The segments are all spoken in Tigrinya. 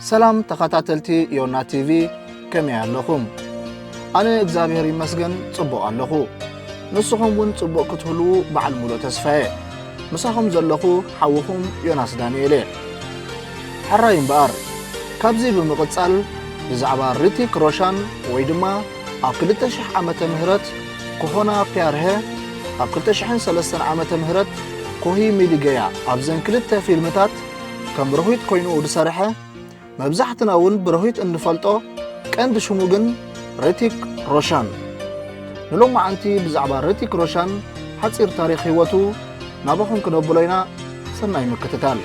ሰላም ተኸታተልቲ ዮና ቲቪ፣ ከመይ ኣለኹም? ኣነ እግዚኣብሔር ይመስገን ጽቡቕ ኣለኹ። ንስኹም እውን ጽቡቕ ክትህልዉ በዓል ሙሉእ ተስፋ እየ። ምሳኹም ዘለኹ ሓውኹም ዮናስ ዳንኤል እየ። ሕራይ እምበኣር፣ ካብዚ ብምቕጻል ብዛዕባ ሪቲክ ሮሻን ወይ ድማ ኣብ ክልተ ሽሕ ዓመተ ምህረት ኮሆና ፒያርሀ፣ ኣብ ክልተ ሽሕን ሰለስተን ዓመተ ምህረት ኮሂ ሚሊገያ ኣብዘን ክልተ ፊልምታት ከም ሮሂት ኮይኑ ዝሰርሐ መብዛሕትና እውን ብሮሂት እንፈልጦ ቀንዲ ሽሙ ግን ሪቲክ ሮሻን። ንሎማዓንቲ ብዛዕባ ሪቲክ ሮሻን ሓጺር ታሪኽ ህይወቱ ናባኹም ክነብሎ ኢና። ሰናይ ምክትታል።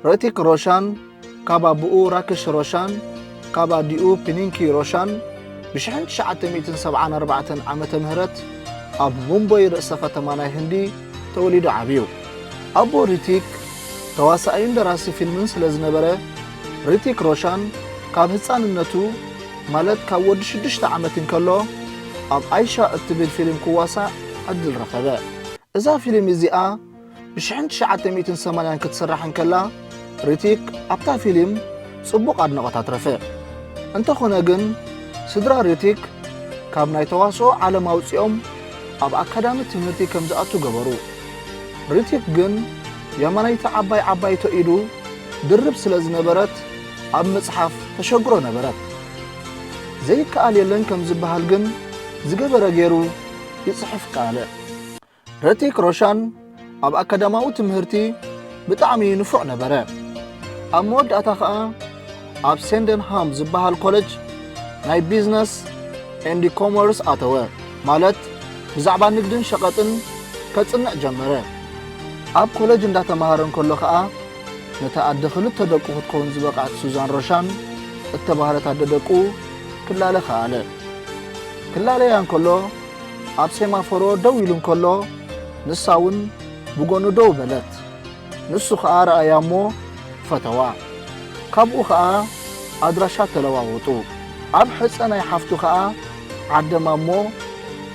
ሪቲክ ሮሻን ካብ ኣቦኡ ራክሽ ሮሻን ካብ ኣዲኡ ፒኒንኪ ሮሻን ብ ሽሕን ትሽዓተ ሚእትን ሰብዓን ኣርባዕተን ዓመተ ምህረት ኣብ ሙምቦይ ርእሰ ከተማ ናይ ህንዲ ተወሊዱ ዓብዩ። ኣቦ ሪቲክ ተዋሳኣይን ደራሲ ፊልምን ስለ ዝነበረ፣ ሪቲክ ሮሻን ካብ ህጻንነቱ፣ ማለት ካብ ወዲ ሽዱሽተ ዓመት እንከሎ፣ ኣብ ኣይሻ እትብል ፊልም ክዋሳእ ዕድል ረኸበ። እዛ ፊልም እዚኣ ብ ሽሕን ትሽዓተ ሚእትን ሰማንያን ክትስራሕ እንከላ፣ ሪቲክ ኣብታ ፊልም ጽቡቕ ኣድናቖት ኣትረፈ። እንተኾነ ግን፣ ስድራ ሪቲክ ካብ ናይ ተዋስኦ ዓለም ኣውጺኦም ኣብ ኣካዳሚ ትምህርቲ ከም ዝኣቱ ገበሩ። ሪቲክ ግን የማነይቲ ዓባይ ዓባይቶ ኢዱ ድርብ ስለ ዝነበረት ኣብ ምጽሓፍ ተሸግሮ ነበረት። ዘይከኣል የለን ከም ዝበሃል ግን ዝገበረ ገይሩ ይጽሕፍ ከኣለ። ሪቲክ ሮሻን ኣብ ኣካዳማዊ ትምህርቲ ብጣዕሚ ንፉዕ ነበረ። ኣብ መወዳእታ ኸኣ ኣብ ሴንደንሃም ዝበሃል ኮለጅ ናይ ቢዝነስ ኤንድ ኮመርስ ኣተወ፣ ማለት ብዛዕባ ንግድን ሸቐጥን ከጽንዕ ጀመረ። ኣብ ኮለጅ እንዳተማሃረ እንከሎ ኸኣ ነታ ኣደ ክልተ ደቁ ክትከውን ዝበቕዐት ሱዛን ሮሻን እተባህለት ኣደ ደቁ ክላለ ከኣለ። ክላለያ እንከሎ ኣብ ሴማፎሮ ደው ኢሉ እንከሎ ንሳ እውን ብጎኑ ደው በለት። ንሱ ኸኣ ረኣያ እሞ ፈተዋ። ካብኡ ኸኣ ኣድራሻ ተለዋወጡ። ኣብ ሕጸ ናይ ሓፍቱ ኸኣ ዓደማ እሞ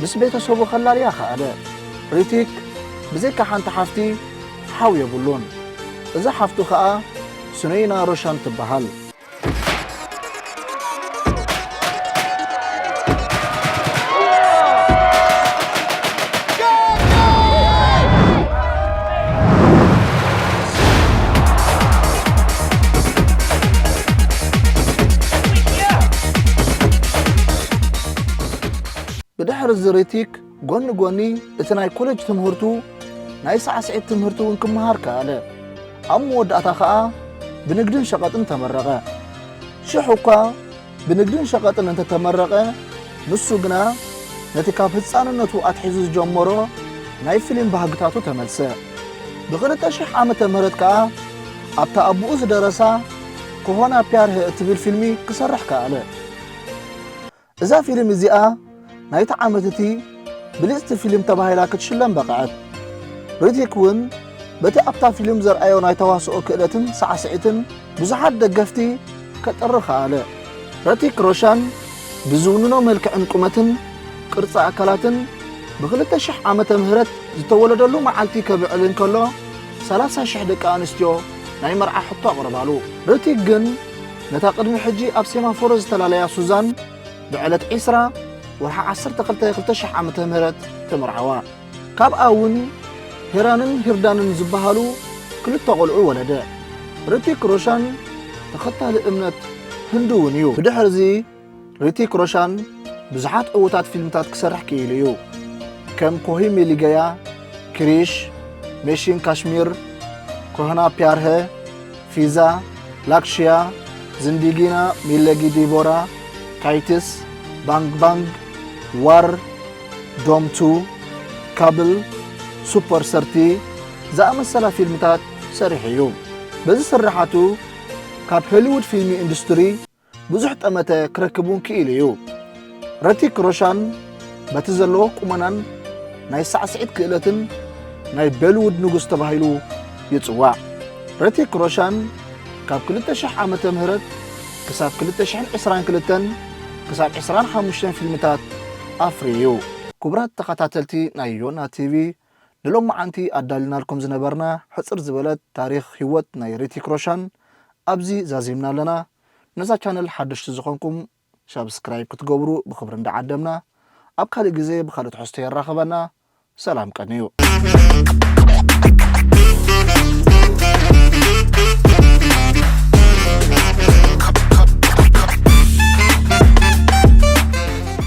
ምስ ቤተሰቡ ከላልያ ከኣለ። ሪቲክ ብዘይካ ሓንቲ ሓፍቲ ሓው የብሉን። እዛ ሓፍቱ ኸኣ ሱነይና ሮሻን ትበሃል። ብድሕሪ እዚ ሪቲክ ጎኒ ጎኒ እቲ ናይ ኮለጅ ትምህርቱ ናይ ሳዕስዒት ትምህርቲ እውን ክመሃር ከኣለ። ኣብ መወዳእታ ኸኣ ብንግድን ሸቐጥን ተመረቐ። ሽሕ እኳ ብንግድን ሸቐጥን እንተተመረቐ፣ ንሱ ግና ነቲ ካብ ህጻንነቱ ኣትሒዙ ዝጀመሮ ናይ ፊልም ባህግታቱ ተመልሰ። ብኽልተ ሽሕ ዓመተ ምህረት ከኣ ኣብታ ኣቦኡ ዝደረሳ ኮሆና ፒያርሀ እትብል ፊልሚ ክሰርሕ ከኣለ። እዛ ፊልም እዚኣ ናይቲ ዓመት እቲ ብልጽቲ ፊልም ተባሂላ ክትሽለም በቕዐት። ሪቲክ እውን በቲ ኣብታ ፊልም ዘርኣዮ ናይ ተዋስኦ ክእለትን ሳዕስዒትን ብዙሓት ደገፍቲ ከጥሪ ከኣለ። ሪቲክ ሮሻን ብዝውንኖ መልክዕን ቁመትን ቅርጺ ኣካላትን ብኽልተ ሽሕ ዓመተ ምህረት ዝተወለደሉ መዓልቲ ከብዕል እንከሎ ሰላሳ ሽሕ ደቂ ኣንስትዮ ናይ መርዓ ሕቶ ኣቕረባሉ። ሪቲክ ግን ነታ ቅድሚ ሕጂ ኣብ ሴማፎሮ ዝተላለያ ሱዛን ብዕለት ዒስራ ወርሒ ዓሰርተ ክልተ ክልተ ሽሕ ዓመተ ምህረት ተመርዓዋ። ካብኣ እውን ሄራንን ሂርዳንን ዝበሃሉ ክልተ ቖልዑ ወለደ። ሪቲክ ሮሻን ተኸታሊ እምነት ህንዱ እውን እዩ። ብድሕርዚ ሪቲክ ሮሻን ብዙሓት ዕዉታት ፊልምታት ክሰርሕ ክኢሉ እዩ። ከም ኮሂ ሚሊገያ፣ ክሪሽ፣ ሜሽን ካሽሚር፣ ኮህና ፒያርሀ፣ ፊዛ፣ ላክሽያ፣ ዝንዲጊና ሚለጊ ዲቦራ፣ ካይትስ፣ ባንግ ባንግ፣ ዋር፣ ዶም ቱ፣ ካብል፣ ሱፐር ሰርቲ ዝኣመሰላ ፊልምታት ሰሪሑ እዩ። በዚ ስርሓቱ ካብ ሆሊውድ ፊልሚ ኢንዱስትሪ ብዙሕ ጠመተ ክረክብ እውን ክኢሉ እዩ። ረቲክ ሮሻን በቲ ዘለዎ ቁመናን ናይ ሳዕስዒት ክእለትን ናይ በሊውድ ንጉስ ተባሂሉ ይጽዋዕ። ሪቲክ ሮሻን ካብ ክልተ ሽሕ ዓመተ ምህረት ክሳብ ክልተ ሽሕን ዕስራን ክልተን ክሳብ ዕስራን ሓሙሽተን ፊልምታት ኣፍርዩ እዩ። ክቡራት ተኸታተልቲ ናይ ዮና ቲቪ፣ ንሎማዓንቲ ኣዳልናልኩም ዝነበርና ሕጽር ዝበለት ታሪኽ ህይወት ናይ ሪቲክ ሮሻን ኣብዚ ዛዚምና ኣለና። ነዛ ቻነል ሓደሽቲ ዝኾንኩም ሳብስክራይብ ክትገብሩ ብኽብሪ እንዳዓደምና፣ ኣብ ካልእ ግዜ ብኻልእ ትሕዝቶ የራኽበና። ሰላም ቀንዩ።